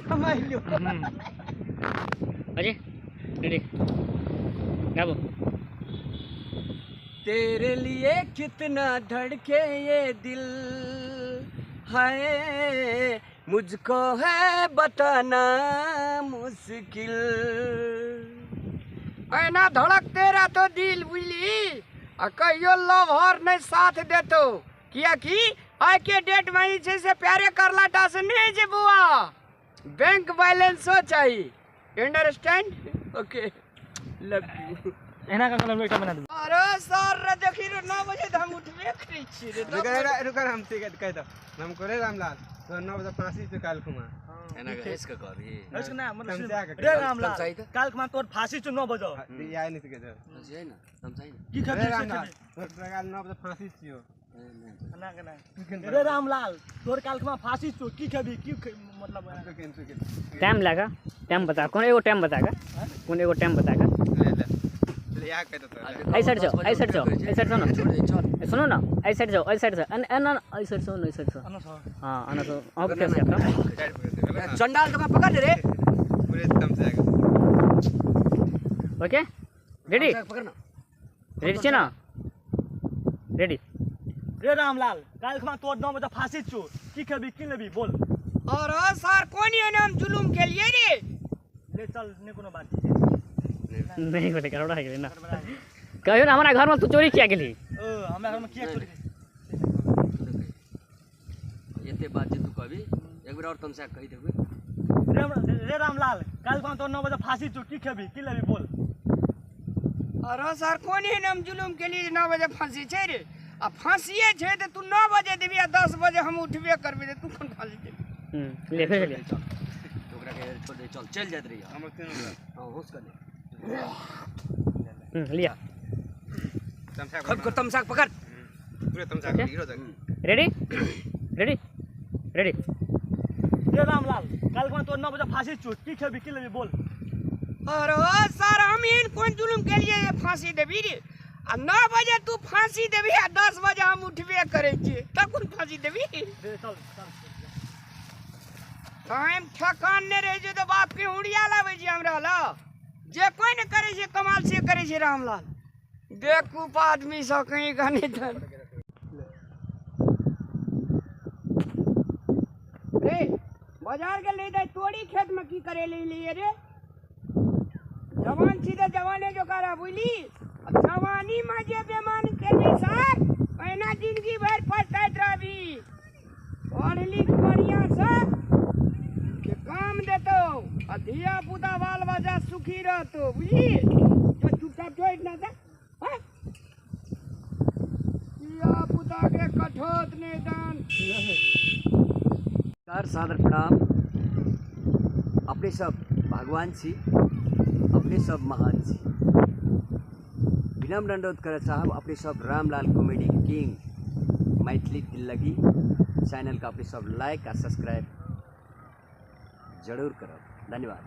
कमाइलो। Ajay ready गाबो। तेरे लिए कितना धड़के ये दिल है, मुझको है बताना मुश्किल। ऐना धड़क तेरा तो दिल बुझली, आ कहियो लवहर नहीं साथ देतो, किया कि आइ के डेट में जे छै से प्यारे करला टा से नहीं छै बुआ, बैंक बैलेंसो चाही। अंडरस्टैंड? Okay love you. एना का कलम एकटा बना दे। अरे सर रे देखी रे 9 बजे त हम उठबे करै छी रे। रुक रुक हम ठीक कह दो हम करे रामलाल तो 9 बजे फांसी पे काल खुमा एना के हंस के कहबी हंस ना मतलब रे रामलाल काल खुमा तोर फांसी छ 9 बजे दिया नहीं के दो हंसी ना तमसाई ना की खबर रामलाल तोर काल 9 बजे फांसी छियो ना के ना रे रामलाल तोर काल खुमा फांसी छो की खेबी की मतलब टाइम लगा टाइम बता कौन एगो टाइम बता का कौन एगो टाइम बता का ले ले ले आ कह दो आई साइड जाओ आई साइड जाओ आई साइड जाओ ना सुनो ना आई साइड जाओ आई साइड जाओ अन अन आई साइड जाओ आई साइड जाओ हां अन तो अब कैसे आता चंडाल तो पकड़ ले रे पूरे दम से आएगा। ओके रेडी पकड़ना रेडी छे ना रेडी रे रामलाल काल खमा तोर 9 बजे फांसी छु की खेबी की लेबी बोल। और सर कोन एना हम जुलुम खेलिए रे ले चल नहीं कोनो बात नहीं बोले गड़बड़ा गेलै ना कहियो ना हमरा घर में तू चोरी किया गेली। ओ हमरा घर में किया चोरी एते बात जे तू कहबी एक बेर और तमसा कहि देबे। रे रामलाल काल खमा तोर 9 बजे फांसी छु की खेबी की लेबी बोल। अरे सर कोन एना हम जुलुम खेलिए 9 बजे फांसी छै रे, आ फांसीए छै त तू 9 बजे देबी आ 10 बजे हम उठबे करबे त तू कोन फांसी देबी। ले फिर ले चल ओकरा के छोड़ दे चल चल जात रही हम तीनों। हां होश कर ले लिया खुद को तमसा पकड़ पूरे तमसा हीरो तक रेडी रेडी रेडी रे रामलाल काल को तो 9 बजे फांसी छु की खेबी की लेबी बोल। अरे सर हम एहन कोन जुलुम के लिए फांसी देबी रे, आ 9 बजे तू फांसी देबी आ 10 बजे हम उठबे करै छी त कोन फांसी देबी। रे चल चल टाइम ठकान नै रहै छै त बाप के उड़िया लाबै छी हमरा ल, जे कोई ने करे छै कमाल से करे छै रामलाल। बेवकूफ आदमी सब कहीं का नहीं था रे। बाजार के ले जाए तोड़ी खेत में की करे ले लिए रे, जवान सीधे जवाने जो करा बुझली, जवानी में जे बेमान करबी सर एना जिंदगी भर पछताइत रहबी। पढ़ लिख बढ़िया से के काम देतो आ धिया पुता बाल बच्चा सुखी रहतो बुझली। जो चुपचाप जो ना था धिया पुता के कठोत नहीं दान। नमस्कार सादर प्रणाम। अपने सब भगवान छी, अपने सब महान छी। विनम्र अनुरोध कर चाहब अपने सब रामलाल कॉमेडी किंग मैथिली दिल्लगी चैनल का अपने सब लाइक आ सब्सक्राइब जरूर करब। धन्यवाद।